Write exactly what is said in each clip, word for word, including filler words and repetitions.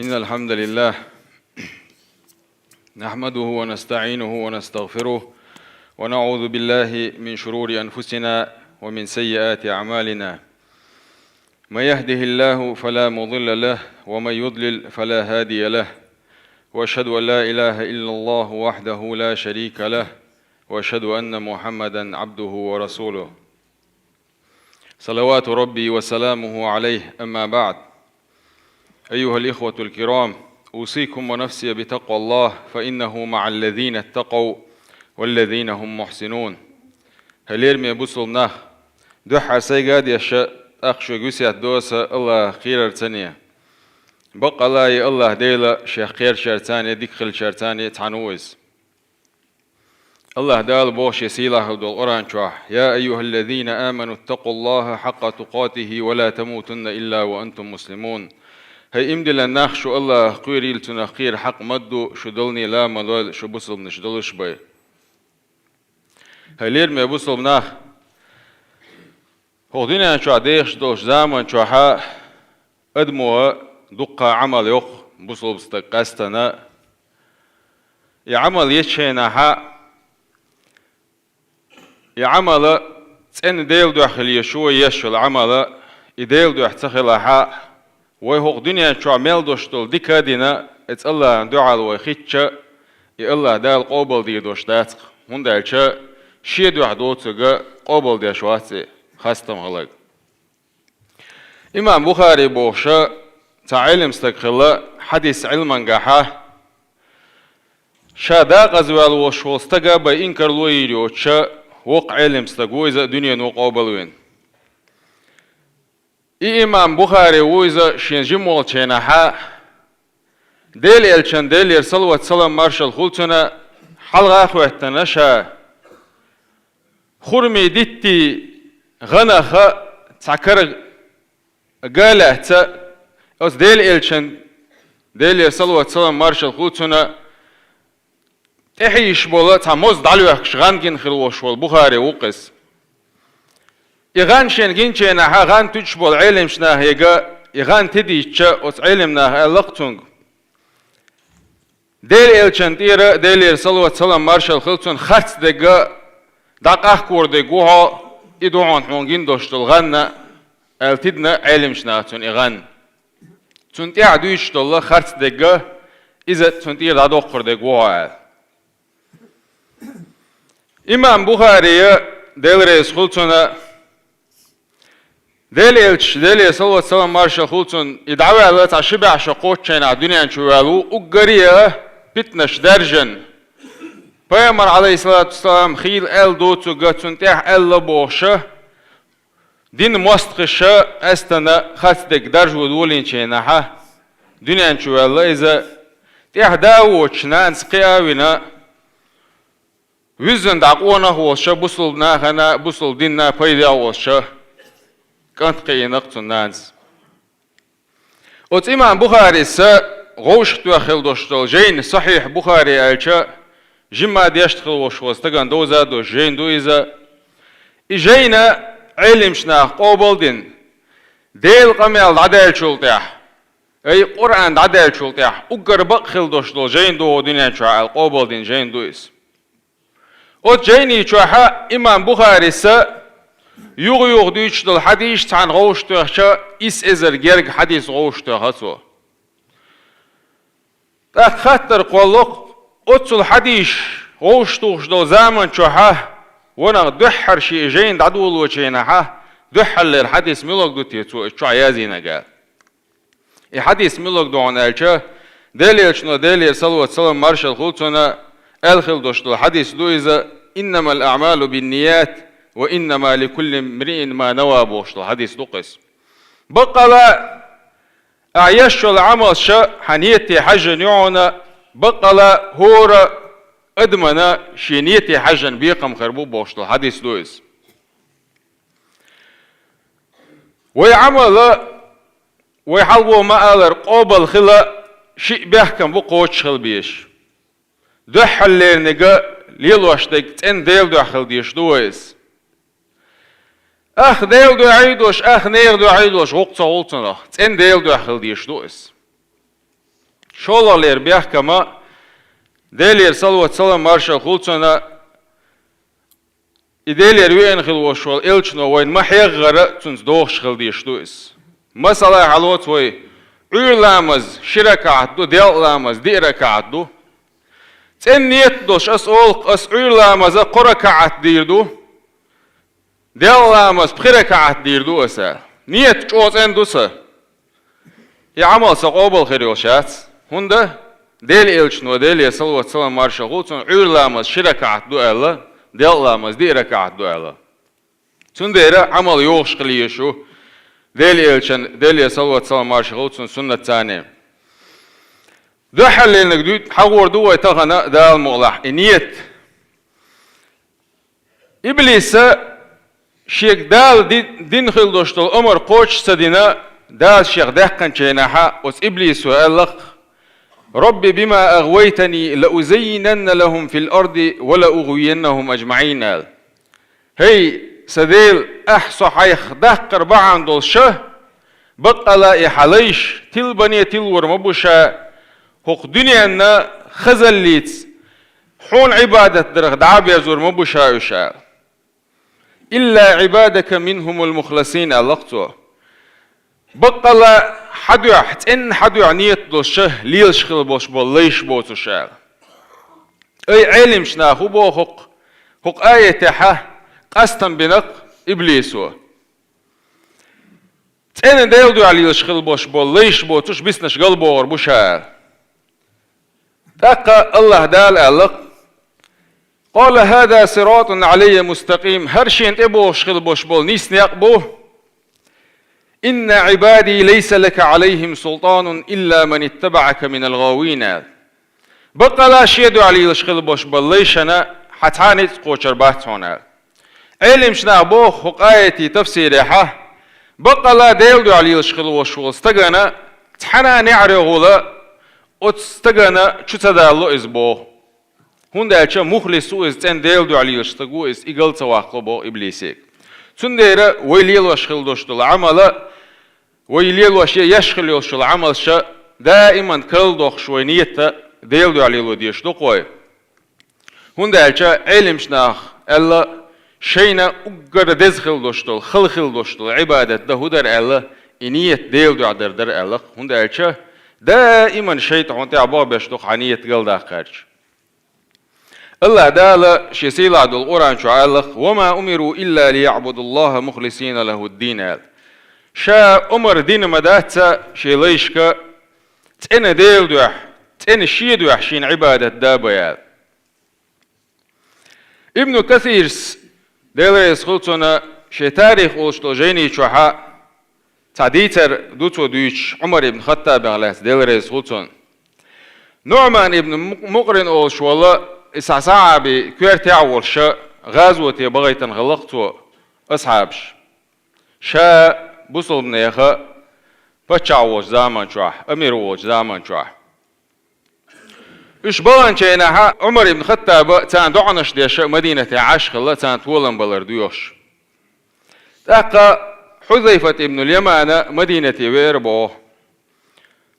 إن الحمد لله نحمده ونستعينه ونستغفره، ونعوذ بالله من شرور أنفسنا ومن سيئات أعمالنا. من يهده الله فلا مضل له، ومن يضلل فلا هادي له، وأشهد أن لا إله إلا الله وحده لا شريك له، وأشهد أن محمدا عبده ورسوله. صلوات ربي وسلامه عليه، أما بعد. أيها الإخوة الكرام، أوصيكم ونفسي بتقوى الله، فإنه مع الذين اتقوا والذين هم محسنون. Хьалерме бусулба нах, дуьххьара сайга а деш, тӀаккха шуьга весет до аса Аллахах кхерарца. Баккъала а Аллах Дела шех кхерачарца а, дика хиларца а цхьаьна ву Иза. Аллах Дала боху Шен сийлахь долу Къуръан чохь: «يا أيها الذين آمنوا اتقوا الله حق تقاته ولا تموتن إلا وأنتم مسلمون». ХӀай иман диллина нах, шу Аллахах кхоьрийла, Цунах кхера хьакъ ма ду, шу долланехьа ма лойла, шу бусулбанаш долуш бен. Хьалерме бусулба нах, хӀокху дуьнен чохь дехаш долчу заман чохь адамо дуккха Ӏамал йоккху бусулба стаг къаьстина. И Ӏамал ечу хенахь, и Ӏамал цӀена Делан дуьхьа хила езаш ву, еш йолу Ӏамал, и Делан дуьхьа ца хилахь, вай хӀокху дуьнен чохь мел долуш долу дика а дина, оцу Аллахьан дуьхьал вай хитча, и Аллах Дала къобалдийр долуш дац-кх, хӀунда аьлча Шен дуьхьа доцург къобалдеш вац и, хастам хиларг. Имам Бухари бохуш цхьа Ӏелам стаг хилла хьадис Ӏилмангахь. Ша декъаза ваьлла волуш волу стаг а бен инкарло йийр йоцуш, воккха Ӏелам стаг ву иза, дуьнено къобалвина. И имам Бухари ву иза, шен жима волчу хенахь Делан элчан, Делера салават-салам маршалла хуьлу цунна, хьалха а хӀоьттина ша, хурмийн диттийн гӀанах цхьа кара ган лаьцна, оцу Делан элчан, Делера салават-салам маршалла хуьлу цунна, тӀехьийзаш болу цхьа моза дӀалоьхкуш гӀан гина хилла волуш волу Бухари ву-кх иза. И гӀан шена гинчу хенахь, гӀан туьдуш болу Ӏелимчу нахе а и гӀан тидийча, оцу Ӏелим наха аьлла-кх цуьнга: «Делан элчанна тӀера, Делера салават-салам маршалла хуьлу цунна, харц дерг дӀакъахкор дерг ву хьо, и ду хьуна гина долуш долу гӀан», аьлла, тидина Ӏелимчу наха цунна и гӀан. Цунна тӀехь дуьйцуш долу харц дерг, иза цунна тӀера дӀадоккхур дерг ву хьо аьлла. Имам Бухари, Дела реза хуьлу цунна, Делан элча, Делера салават-салам маршалла хуьлу цунна, и дӀаваьлла цхьа ши бӀе шо кхоччу хенахь дуьнен чу ваьлла ву, уггаре а питанаш даьржина. Пайхамар, Ӏалайхиссалату вассалам, хийла аьлла доцург цунна тӀехь аьлла бохуш, динан мостагӀаша къаьстина харц дерг даржо долийначу хенахь дуьнен чу ваьлла иза, тӀехь да а воцуш, нанас кхиа а вина, вуьззина дӀа къонах а волуш, бусулба нахана, бусулба динна пайдехь а волуш, кӀант кхиийна-кх цунна нанас. Оцу имам Бухарис вовшахтоьхна хилла долуш долу жайна, Сахьихь Бухари аьлча, жимма дешна хилла волуш волу стагана довза а долуш жайна ду иза. И жайна Ӏелимчу наха къобалдина, Делан къамел дӀадаьллачул тӀаьхьа, ай, Къуръан дӀадаьллачул тӀаьхьа, уггар бакъ хилла долуш долу жайна ду хӀокху дуьнен чохь аьлла, къобалдина жайна ду иза. Оцу жайни чохь имам Бухарис юха-юха дуьйцуш долу хьадисаш цхьаьна вовшахтоьхча, исс эзар герга хьадис вовшахтоьхна цо. ТӀаккха хаттар кхоллало-кх, оццул хьадисаш вовшахтухуш долу заман чохь, ванах дуьххьара шен жайна дӀадолочу хенахь, дуьххьарлера хьадис муьлхарг ду те цо иза чохь язйинарг аьлла. И хьадис муьлхарг ду хьуна аьлча, Делан элчано, Делера салават-салам маршалла хуьлу цунна, аьлла хилла долуш долу хьадис ду иза: «إنما الأعمال بالنيات وإنما لكل امرئ ما نوى», бохуш долу хьадис ду-кх иза. Баккъала а, ахь еш йолу Ӏамалш хьан нийяте хьаьжжина ю хьуна, баккъала а хӀора адамана шен нийяте хьаьжжина бекхам хир бу бохуш долу хьадис ду иза. Вай Ӏамал, вай хьалхо ма-аллара, къобал хила шиъ бехкам бу кхочуш хила безаш. Дуьххьарлерниг лелош дерг цӀена Делан дуьхьа хила дезаш ду вай иза. Ах Делан дуьхьа а долуш, ах нехан дуьхьа а долуш, гӀуллакх ца хуьлу цунах, цӀена Делан дуьхьа хила дезаш ду иза. ШолгӀалера бехкам, Делера салават-салам маршалла хуьлда цунна, и Делера веана хила волуш волу элчано вайна ма-хьегӀара цуьнца догӀуш хила дезаш ду иза. Масала, хьалоцу вай, Ӏуьйра ламаз ши ракаӀат ду, делкъа ламаз диъ ракаӀат ду. ЦӀена ниет долуш ас олу-кх, ас Ӏуьйра ламаза кхо ракаӀат дийр ду, делкъа ламаза пхи ракаӀат дийр ду аса. Ниет чӀогӀа цӀена ду сан. И Ӏамал сан къобал хир йолуш яц. ХӀунда Делан элчано, Деле салават-салам маршалла хуьлда цунна, Ӏуьйра ламаз ши ракаӀат ду аьлла, делкъа ламаз диъ ракаӀат ду аьлла. Цундела Ӏамал йогӀуш хила езаш ю Делан элчан, Деле салават-салам маршалла хуьлда цунна, суннатца. Дуьххьарлерниг дуьйцу, хьахор ду вай тахана Дала мукъалахь и ниет. Иблиса шега Дала ди-, дина хила долуш долу омар кхочуш ца дина, Дала шех даьккхинчу хенахь, оцу иблисо аьлла-кх: «Рабби бима агъвайтани лаузаййинанна лахум фил арди ва лаугъвияннахум аджмаӀин», – аьлла. «ХӀей, сан Дела, ахь со хьайх даккхар бахьана долуш, баккъала и хьан лайш тилбане тилор ма бу ша, хӀокху дуьненна хазаллица хьуна Ӏибадат дарх дӀа а безор ма бу ша уьш», – аьлла. «Илла Ӏибадака минхумул мухласин», – аьлла-кх цо. «Баккъала хьан дуьхьа, цӀенна хьан дуьхьа ниет долуш лелаш хила болуш болу лайш боцурш», – аьлла. Ай, Ӏелимчу наха хӀун боху хӀокху, хӀокху аятехь къастам бина-кх иблисо? ЦӀена Делан дуьхьа лелаш хила болуш болу лайш боцурш биснарш галбохур бу ша аьлла. ТӀаккха АллахӀ Дала аьлла-кх: «Къала хӀаза сиратун Ӏалайя мустакъим», хӀара шена тӀебогӀуш хила болуш болу нийса некъ бу. «Инна Ӏибади лайса лака Ӏалайхим султанун илла ман иттабаӀака минал гъавин», – аьлла. Баккъала шен дуьхьа лелаш хила болуш болу лайшна хьан цхьа а ницкъ кхочур бац хьуна аьлла. Ӏелимчу наха боху хӀокху аятийн тафсирехь: баккъала Делан дуьхьа лелаш хила волуш волу стагана цхьана а неӀаре гӀула оцу стагана чу ца далало иза боху. ХӀунда аьлча мухлис ву иза, цӀена Делан дуьхьа лелаш стаг ву иза, и гал ца ваккхало боху иблисига. Цундела вай лелош хила долуш долу Ӏамал, вай лелош я еш хила йолуш йолу Ӏамалш даиман карладохуш вай ниет Делан дуьхьа лело дезаш ду-кх вай. ХӀунда аьлча Ӏелимчу наха аьлла, шайна уггар деза хила долуш долу, хала хила долуш долу Ӏибадат дан хӀун дара аьлла, и ниет Делан дуьхьа дар дара аьлла-кх. ХӀунда аьлча даиман шайтӀа хьуна тӀехь бохбеш ду-кх хьан ниет галдаккха гӀерташ. АллахӀ Дала шен сийлахь долу Къуръан чохь аьлла-кх: «Ва ма умиру илла лияӀбудуллахӀа мухлисина лахӀуд-дин», – аьлла. Ша омар дина ма дац шен лайшка цӀена Делан дуьхьа, цӀена шен дуьхьа шена Ӏибадат дан бен аьлла. Ибну Касирс, Дела реза хуьлда цунна, шен «Тарих» олуш долу жайни чохь цхьа дийцар ду цо дуьйцуш Ӏумар ибн Хаттабах лаьцна, Дела реза хуьлда цунна. НуӀман ибн Му-, Мукърин олуш волу и сахьаби коьртехь а волуш, гӀазоте бахийтина хилла-кх цо асхьабаш, ша бусалбанеха паччахь волчу заман чохь, амир волчу заман чохь. Уьш баханчу хенахь Ӏумар ибн Хаттаба царна доӀанаш деш Мадинате Ӏаш хилла, царна толам балар доьхуш. ТӀаккха Хьузайфат ибн Ямана Мадинате веара боху.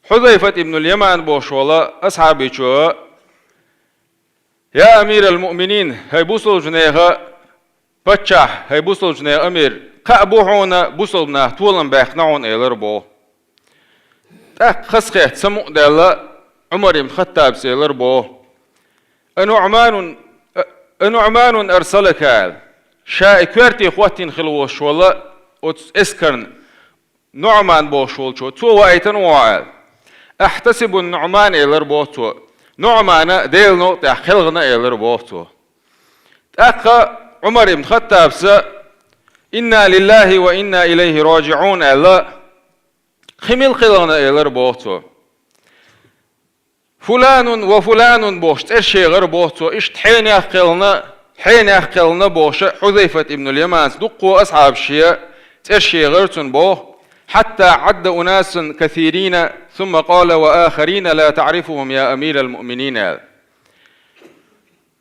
Хьузайфат ибн Яман бохуш волу асхьабичо: «Я амирал муъминин, хӀай бусалбанеха паччахь, хӀай бусалбанеха амир, кхаъ бу хьуна бусалбанах толам баьккхина хьуна», – элар боху. ТӀаккха хазахетта самукъа даьлла Ӏумар ибн Хаттабас элар боху: «А НуӀманун, а НуӀманун арсалака», – аьлла. Ша и коьрте хӀоттийна хилла волуш волу оцу эскарна НуӀман бохуш волчо, цо ваийтина ву хьо аьлла. «Ахьтасибу НуӀман», – элар боху цо. НуӀмана Делан новкъа тӀехь кхелхина элар боху цо. ТӀаккха Ӏумар ибн Хаттабса: «Инна лиллахи ва инна илайхи раджиӀун», – аьлла, кхин мила кхелхина элар боху цо. «Фуланун ва фуланун», – бохуш, цӀераш яхара боху цо, иштта хьенех кхелхина, хьенех кхелхина бохуш, Хьузайфат ибн Яманца дуккхо асхьабаш шен цӀераш яхара цунна боху, «хьатта Ӏадда унасан касирина, сумма къала ва ахарина ла таӀрифухум, я амирал муъминин», – аьлла.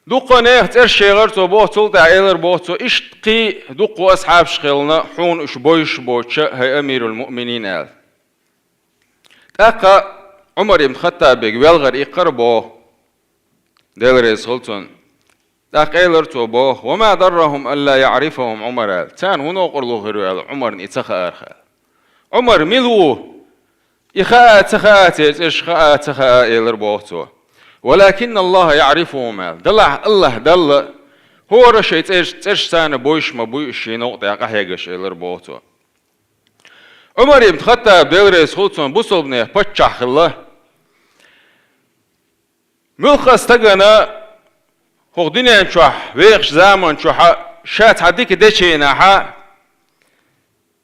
Дуккха нехан цӀераш яхара цо боху, цул тӀаьхьа элар боху цо, иштта кхин дуккхо асхьабаш кхелхина, хьуна уьш бовзуш боцуш, хӀай амирул муъминин, аьлла. ТӀаккха Ӏумар ибн Хаттабега велхар иккхар боху. Дела реза хуьлу цунна. ТӀаккха элира цо боху: «وما ضرهم ألا يعرفهم عمر», аьлла. Царна хӀун новкъарло хир ву аьлла, Ӏумарна и ца хаарх аьлла. Ӏумар мила ву? И хаа а ца хаа, церан цӀераш хаа а ца хаа, элира боху цо. «ولكن الله يعرفهم», аьлла. Делахь АллахӀ Далла хӀора шайн цӀераш, цӀераш царна бовзуш ма буй уьш шен новкъа тӀехь къахьегаш, элира боху цо. Ӏумар ибн Хаттаб, Дела реза хуьлу цунна, бусалбанех паччахь хилла. Муьлхха а стагана хӀокху дуьнен чохь вехачу заман чохь ша цхьа дика дечу хенахь,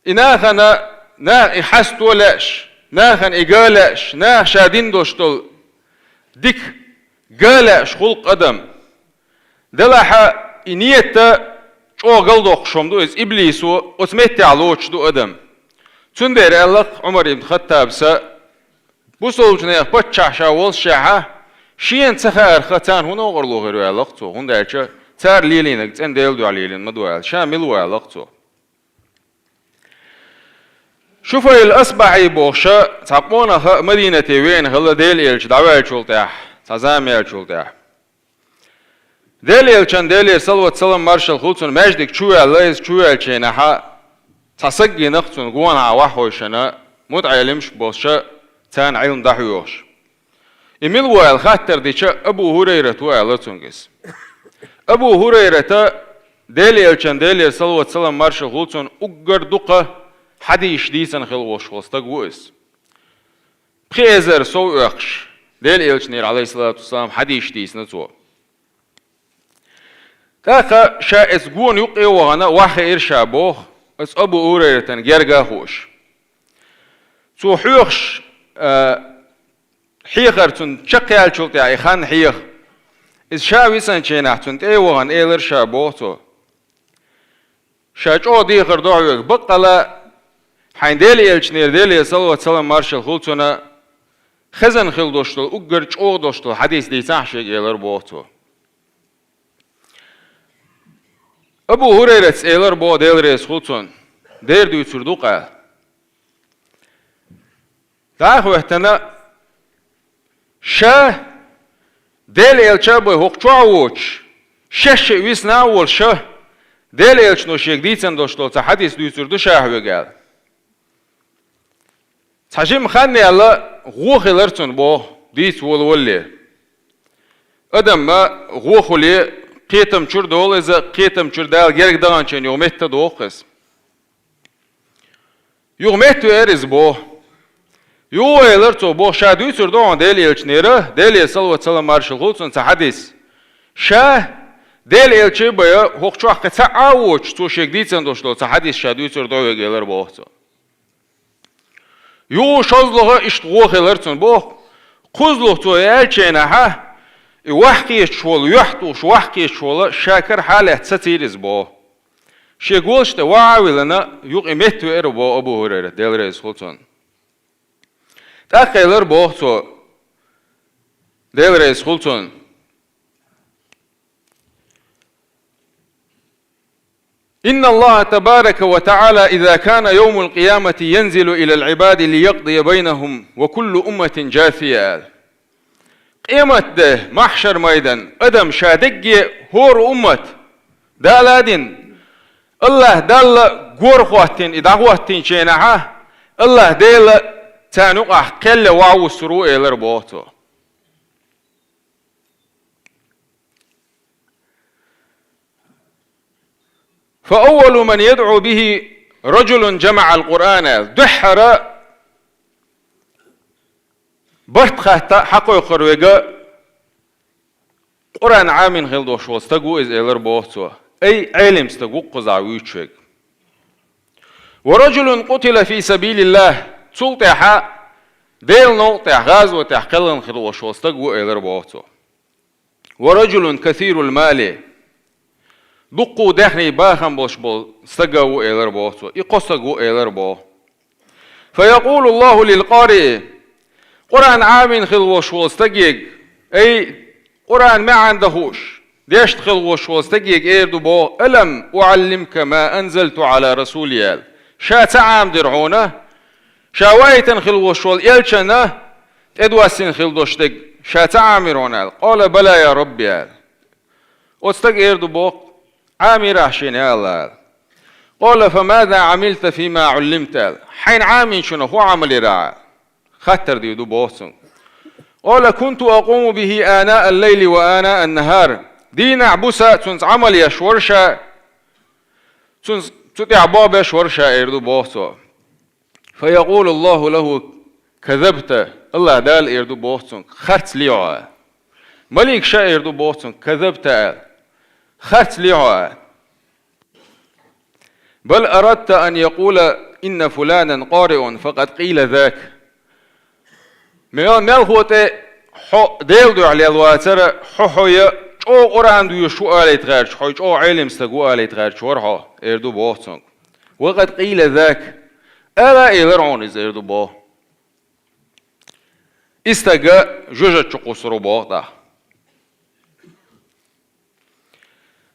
и нахана, наха и хьасто лаьаш, нахана и га лаьаш, наха ша дина долуш долу дика га лаьаш гӀуллакх адам. Делахь и нийят чӀогӀа галдоккхуш хӀума ду иза, иблисо оцу меттехь лоцуш ду адам. Цундела аьлла-кх Ӏумар ибн Хаттабас, бусалбанех паччахь ша воллушехь, шена ца хаарх царна хӀун новкъарло хир ву аьлла-кх цо, хӀунда аьлча цара лелийнарг цӀена Делан дуьхьа лелийна ма ду аьлла, ша мила ву аьлла-кх цо. Шуфайл Асбахьи бохуш цхьа къонах а Мадинате веана хилла Делан элча дӀаваьллачул тӀаьхьа, цхьа зама яьллачул тӀаьхьа. Делан элчан, Делера салават-салам маршалла хуьлу цунна, маьждиг чу ваьлла, иза чу ваьллачу хенахь, цхьа саг гина-кх цунна гонахьа охьахевшина, мутаӀеллимаш а болуш, царна Ӏилма дӀахьоьхуш. И мила ву аьлла хаттар дича, Абу ХӀурайрат ву аьлла цуьнга иза. Абу ХӀурайрата Делан элчан, Делера салават-салам маршалла хуьлу цунна, уггар дукха хьадисаш дийцина хилла волуш волу стаг ву иза. Пхи эзар сов оьккхуш, Делан элчанера, Ӏалайхиссалату вассалам, хьадисаш дийцина цо. ТӀаккха ша оцу гона юккъе а вахана, охьахиира ша боху, оцу Абу ХӀурайратан герга а хууш. Цо хьоьхуш, а, хьехар цунна чекхъяьллачул тӀаьхьа и хан хьеха. Иза ша висинчу хенахь цунна тӀе а вахана, элира ша боху цо. Ша чӀогӀа дехар до хьоьга, баккъала хьайн Делан элчанера, Делера салават-салам маршалла хуьлу цунна, хезна хилла долуш долу, уггар чӀогӀа долуш долу хьадис дийцахьа шега, элира боху цо. Абу ХӀурайрас элира боху, Дела реза хуьлу цунна, дера дуьйцур ду-кх аьлла. ДӀа а хӀоьттина, ша Делан элча а бен хӀокху чохь а воцуш, шаьш а висна а волуш, ша Делан элчано шега дийцина долуш долу цхьа хьадис дуьйцур ду ша хьоьга аьлла. Цхьа жима хан яьлла, гӀо хилира цунна боху, дийца волавалале. Адам ма гӀо хуьле, кхетам чуьра долу иза, кхетам чуьра Дала герга даханчийн юха метта доху иза. Юха метта веара иза боху. Юха элира цо боху, ша дуьйцур ду хьуна Делан элчанера, Делера салават-салам маршалла хуьлу цунна, цхьа хьадис. Ша Делан элча а бен хӀокху чохь кхин цхьа а воцуш, цо шега дийцина долуш долу цхьа хьадис ша дуьйцур ду хьоьга, элира боху цо. Юха шозлагӀа иштта гӀо хилира цунна боху. КхозлагӀа цо и аьллачу хенахь, и ваха кхеташ волу, юьхь тухуш ваха кхеташ волу, ша карахь а лаьцна сацийра иза боху. Шен голаш тӀе вахьа а виллина, юха и метта веара боху Абу ХӀурайрат, Дела реза хуьлу цунна. ТӀаккха элира боху цо, Дела реза хуьлу цунна. إن الله تبارك وتعالى إذا كان يوم القيامة ينزل إلى العباد ليقضي بينهم وكل أمة جاثية, аьлла. Къематде, махьшар майдан, адам ша дегге хӀора уммат, Дала а дина, АллахӀ Далла гора хӀоттийна, и дӀахӀоттийначу хенахь, АллахӀ Дела царна юкъахь кхел ян вовзур ву, элира боху цо. فأول من يدعو به رجل جمع القرآن, аьлла. Дуьххьара барт хатта хьакхойкхур верг Къуръан Ӏамийна хилла долуш волу стаг ву иза, элира боху цо. Ай, Ӏелим стаг ву кхузахь вуьйцуш верг. ورجل قتل في سبيل الله, цул тӀаьхьа Делан новкъа тӀехь, гӀазотехь кхелхина хилла волуш волу стаг ву, элира боху цо. ورجل كثير المال, дуккха а даьхний, бахам болуш болу стаг а ву, элира боху цо. И кхо стаг ву, элира боху. فيقول الله للقارئ, Къуръан Ӏамийна хилла волуш волу стаге, ай, Къуръан маьӀна дан хууш, дешна хилла волуш волу стаге эр ду боху: ألم أعلمك ما أنزلت على رسولي, аьлла. Ша ца Ӏамадира хьуна, ша ваийтина хилла волуш волу элчанна тӀедоссийна хила долуш дерг ша ца Ӏамийра хьуна аьлла. «Къала бала, я Рабби», аьлла. Оцу стага эр ду боху: «Ӏамийра ахь шена, я АллахӀ», аьлла. «Къала фа маза Ӏамилта фима Ӏуллимта», аьлла. «Хьайна Ӏамийначунах хӀун Ӏамал йира ахь?» Хаттар дийр ду боху цуьнга. «Къала кунту акъуму бихи анаа ал-лайли ва анаа ан-нахар». Дийнахь, буса цуьнца Ӏамал еш вара ша, цуьнца, цу тӀехь болх беш вара ша, эр ду боху цо. «Фа якъулу Аллаху лаху: казабта». АллахӀ Дала эр ду боху цуьнга: «Харц ле хьо», аьлла. Малик ша эр ду боху цуьнга: «Казабта», аьлла. «Харц ле хьо», аьлла. «Бал арадта ан якъула: инна фуланан къариун, факъад къийла зак». Мел-, мелхо тӀе хьо Делан дуьхьа лелла вацара, хьо, хьо я чӀогӀа Къуръан доьшуш ву алийта гӀерташ, хьо чӀогӀа Ӏелим стаг ву алийта гӀерташ вара хьо, эр ду боху цуьнга. «Ва къад къийла зак». Ала а элира хьуна иза, эр ду боху. И стаг жоьжат чу кхуссур ву боху тӀаккха.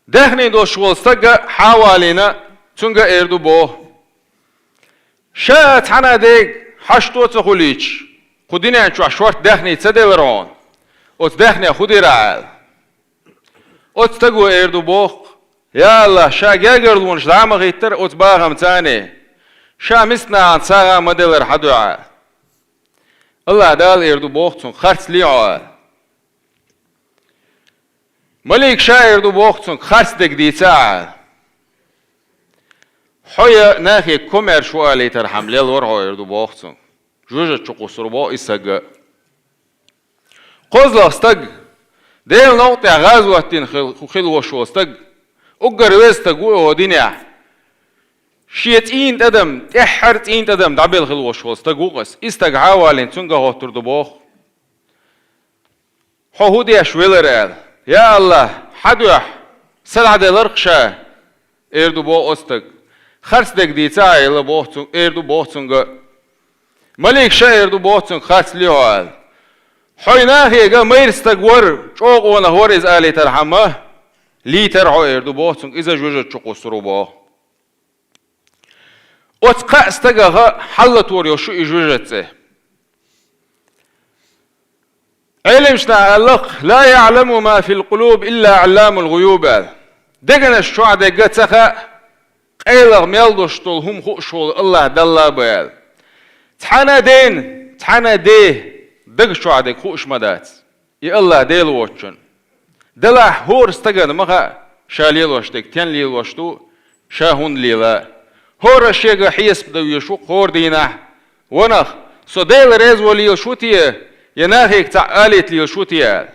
Даьхни долуш волу стаг хьа а валийна, цуьнга эр ду боху: «Ша цхьана а дега хьашто а ца хуьлуьйтуш, кху дуьнен чохь шорта даьхни ца делира хьуна? Оцу даьхнех хӀун дира ахь?» аьлла. Оцу стага эр ду боху: «Я АллахӀ, ша гергарлонаш дӀа а ма хӀиттара оцу бахамца, ша мискачу нахана сагӀа а ма делира хьан дуьхьа». АллахӀ Дала эр ду боху цуьнга: «Харц ле хьо», аьлла. Малик ша эр ду боху цуьнга: «Харц дерг дийца ахь». Хьо я нахе комаьрша ву алийтархьама лелла вара хьо, эр ду боху цуьнга. Жоьжат чу кхуссур боху и стаг. КхозлагӀа стаг, Делан новкъа тӀехь гӀазот дина хил-, хилла волуш волу стаг, уггар веза стаг ву оха динехь. Шен цӀийнан тӀадам, тӀаьххьара цӀийнан тӀадам дӀабелла хилла волуш волу стаг ву-кх иза. И стаг хьа а валийна, цуьнга хӀоттур ду боху: «Хьо хӀун деш велара?» аьлла. «Я АллахӀ, хьан дуьхьа са дӀаделира-кх ша», эр ду боху оцу стага. «Харц дерг дийца ахь», аьлла боху цуьнга, эр ду боху цуьнга. Малик ша эр ду боху цуьнга: «Харц ле хьо», аьлла. Хьо и нахега майра стаг вара, чӀогӀа къонах вара иза алийтархьама, лийтара хьо, эр ду боху цуьнга, иза жоьжат чу кхуссур ву боху. Оцу кхаа стагах хьалатор йолуш ю и жоьжат цӀе. Ӏелимчу наха аьлла-кх: «Ла яӀламу ма фил къулуб илла Ӏалламул гӀуюб», аьлла. Дегнаш чохь дерг ца хаьа, къайлаха мел долуш долу хӀума хууш волу АллахӀ Далла бен аьлла. Цхьана а дена, цхьана а ден даг чохь дерг хууш ма дац. И АллахӀ Дела воцучунна. Делахь хӀора стагана ма хаьа, ша лелош дерг стенна лелош ду, ша хӀунда лела. ХӀора шега хьесап дан везаш ву-кх хӀора дийнахь: «Ва нах, со Дела резво лелаш ву те, я нахега цхьаъ алийта лелаш ву те?» аьлла.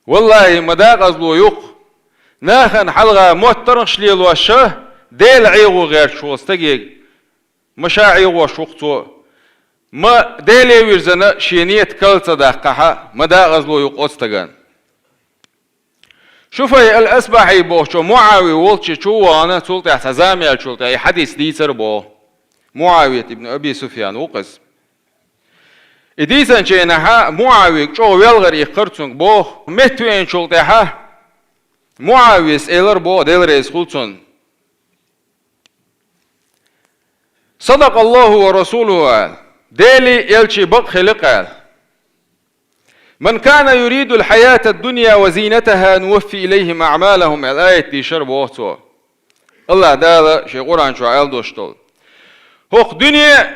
Валлахьи, ма декъазло ю-кх, нахана хьалха моттаргӀанаш лелош а, Дела Ӏехо гӀерташ волу стаге. Ма ша Ӏехош ву-кх цо. Ма Деле вирзина шен нийят кал ца даккхахь, ма декъазло ю-кх оцу стагана. Шуфай ал-Асбахьи бохучо МуӀави волчу чу а вахана, цул тӀаьхьа цхьа зама яьллачул тӀаьхьа и хьадис дийцар боху. МуӀавият ибн Аби Суфьян ву-кх иза. И дийцинчу хенахь МуӀавига чӀогӀа велхар иккхар цуьнга боху. Меттавеанчул тӀаьхьа МуӀавис элар боху, Дела реза хуьлу цунна: «Садакъа Аллаху ва расулуху», аьлла. Делий, элчий бакъ хили-кх аьлла. «Ман кана юридул хьаятад дунья ва зийнатаха нуваффи илайхим аъмалахум», аьлла аят дийшар боху цо. АллахӀ Дала шен Къуръан чохь аьлла долуш долу. ХӀокху дуьне,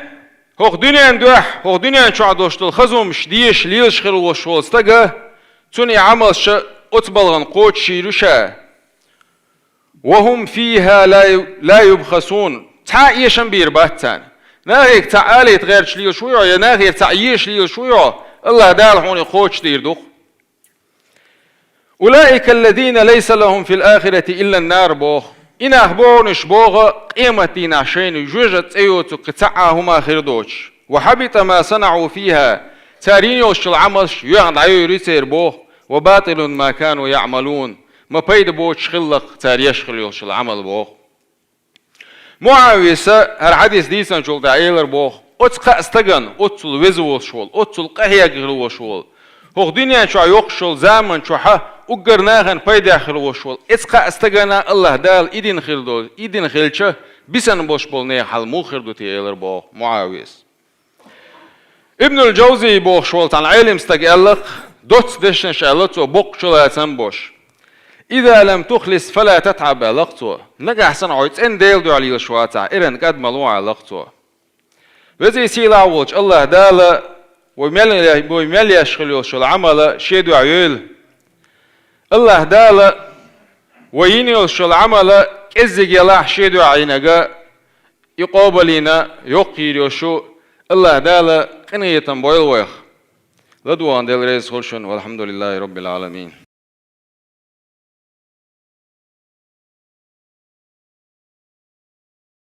хӀокху дуьнен дуьхьа, хӀокху дуьнен чохь долуш долу хаза хӀумаш дезаш, лелаш хир волуш волу стага, цуьнан и Ӏамалш оцу балхана кхочушйийр ю ша. «Ва хум фиха ла ю-, ла юбхасун». Цхьа а эшам бийр бац царна. Нахега цхьаъ алийта гӀерташ лелаш вуй хьо, я нахера цхьаъ езаш лелаш вуй хьо, АллахӀ Дала хьуна и кхочушдийр ду-кх. «Улаика аллазина лайса лахум фил ахирати илла ан-нар», боху. И нах бу хьуна уьш боху, къематдийнахь шайна жоьжат цӀе йоцург кхин цхьа а хӀума хир доцуш. «Ва хьабита ма санаӀу фиха». Цара йина йолуш йолу Ӏамалш йоьхна дӀайойур ю церан боху. «Ва батилун ма кану яъмалун». Ма пайда боцуш хилла-кх цара еш хила йолуш йолу Ӏамал боху. МуӀависа хӀара хьадис дийцинчул тӀаьхьа элар боху: «Оцу кхаа стагана, оццул веза волуш волу, оццул къахьегна хир волуш волу, хӀокху дуьнен чохь йоккхуш йолу заман чохьа уггар нахана пайдехь хир волуш волу, эцу кхаа стагана АллахӀ Дала и дина хир долу, и дина хилча, бисана болуш болу нехан хьал муха хир ду те?» элар боху МуӀависа. Ибнул Джавзи бохуш волу цхьана Ӏелам стага аьлла-кх, доцца дешнаш аьлла цо, боккха чулацам беш: «Иза лам тухлис, фала татӀаб», аьлла-кх цо. Нагахь санна хьо цӀена Делан дуьхьа лелаш вацахь, эрна кӀад ма ло, аьлла-кх цо. Веза-сийлахь волчу АллахӀ Дала вай мел, вай мел еш хила йолуш йолу Ӏамал Шен дуьхьа йойла. АллахӀ Дала вай йина йолуш йолу Ӏамал кӀеззиг елахь Шен дуьхьа йинарг, и къобалйина йоккха йийр йолуш ю. АллахӀ Дала къинхетам бойла вайх. ЛадогӀарна Дела реза хуьлда шуна. Валхьамдулиллахи Роббил Ӏаламин.